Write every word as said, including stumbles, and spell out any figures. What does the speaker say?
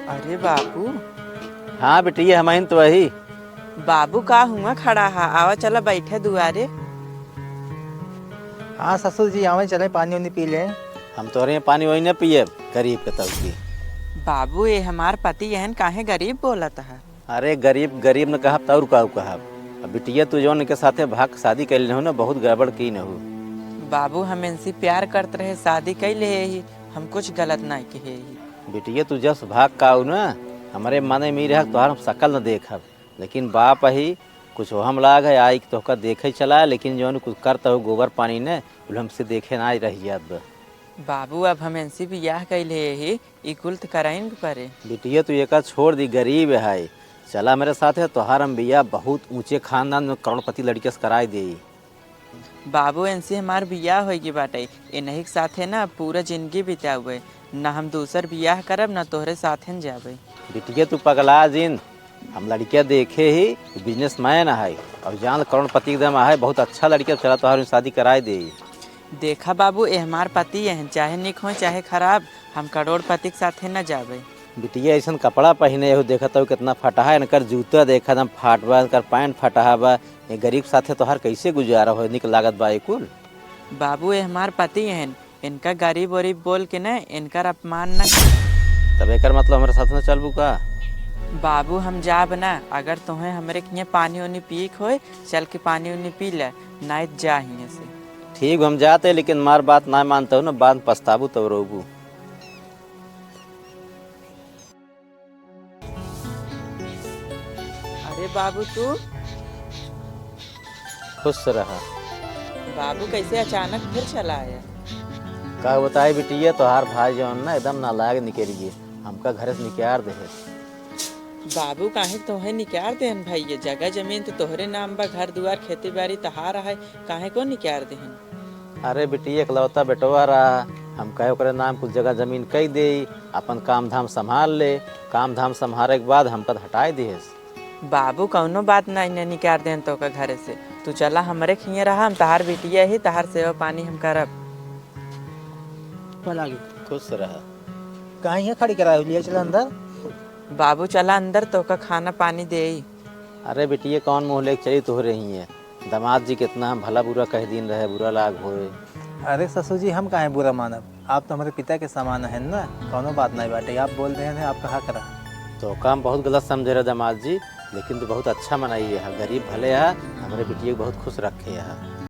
अरे बाबू। हाँ बिटिया, हमहिन तो अही। बाबू का हुआ खड़ा हा, आवा चला बैठे दुआरे। हाँ ससुर जी, आवे चले पानी उनी पी ले। हम तोहरे पानी वही न पिए, गरीब के तौर की। बाबू, ये हमार पति एहन काहे गरीब बोलत है? अरे गरीब, गरीब न कहब त अउर काउ कहब। अब बिटिया तू जौन के साथे भाग शादी कैले हो न, बहुत गड़बड़ की न हो। बाबू, हम इनसे प्यार करत रहे, शादी कैले ही, हम कुछ गलत नाहीं किहे ही। बिटिया तू जस भाग का हो न, हमरे माने में रह तोहार हम शकल न देखब, लेकिन बाप ही कुछ वहम लाग है, आई तोहका देखे चला, लेकिन जौन कुछ करत हो गोबर पानी न, उल हमसे देखे ना रह जात बा। बाबू, अब हम इनसे बियाह कैले ही, ई कुल त कराइन के परे। बिटिया, तू एका छोड़ दी, गरीब है। चला मेरे साथ है, तोहार हम बियाह बहुत ऊंचे खानदान में करोड़पति लड़के से कराई दे। बाबू, इनसे हमार बियाह होई गई बाटे। इन्हीं के साथे ना पूरा जिंदगी बितावे। ना हम दूसर बियाह करब, ना तोहरे साथे न जाबे। बिटिया, तू पगला जिन। हम लड़किया देखे ही, बिजनेसमैन है और जान करोड़पति एकदम है, बहुत अच्छा लड़किया, चला तोहार शादी कराई दे। देखा बाबू, ए हमार पति हैं, चाहे निक हो चाहे खराब, हम करोड़पति के साथे न जाबे। बिटिया, ऐसन कपड़ा पहिने हो, देखत हो कितना फटहा, इनकर जूता देखा एकदम फाट बा, इनकर पैंट फटहा बा। ये गरीब साथे तोहार कैसे गुजारा हो, निक लागत बा ये कुल? बाबू, ये हमार पति हैं, इनका गरीब वरीब बोल के न, इनकर अपमान न कर। तब एकर मतलब हमरे साथ न चलबू का? बाबू, हम जाब ना, अगर तोहें हमरे किए पानी उनी पी के होए, चल के पानी उनी पी ले, नाहीं त जा हियां से। ठीक, हम जाते, लेकिन मार बात ना मानते हो ना, बाद में पछताबू तब रोबू। अरे बाबू, तू? खुश रहा। बाबू, कैसे अचानक फिर चला आया? का बताई बिटिया, तोहार भाई जौन ना एकदम नालायक निकल गए, हमका घर से निकाल दे। बाबू, काहे तोहे निकाल देहन भैया? जगह जमीन तो तोहरे नाम बा, घर दुआर खेती बाड़ी तहार है, काहे को निकाल देहन? अरे बिटिया, इकलौता बेटवा रहा, हम कहे ओकरे नाम कुछ जगह जमीन कई दे, अपन काम धाम संभाल ले। काम धाम संभाले के बाद हमका हटाई दिहेस। बाबू, कौनो बात नहीं, नहीं निकाल देहन तोका घरे से। तू चला हमरे खिए रहा, हम तहार बिटिया ही, तहार सेवा पानी हम करब। चला गई। खुश रहा। कहाँ यहाँ खड़ी कराए हो, लिया चला अंदर। बाबू, चला अंदर, तोका खाना पानी देई। अरे बिटिया, कौन मुँह लेके चली तोहरे हिए? दामाद जी कितना हम भला बुरा कह दीन रहे, बुरा लाग होए। अरे ससुर जी, हम काहे बुरा मानब? आप तो हमरे पिता के समान हैं ना, कौनो बात नहीं बाटे, आप बोल देहन है, आपका हक रहा। तोका हम बहुत गलत समझे रहे दामाद जी, लेकिन तू बहुत अच्छा मनई है, गरीब भले है, हमरे बिटिया के बहुत खुश रखे है।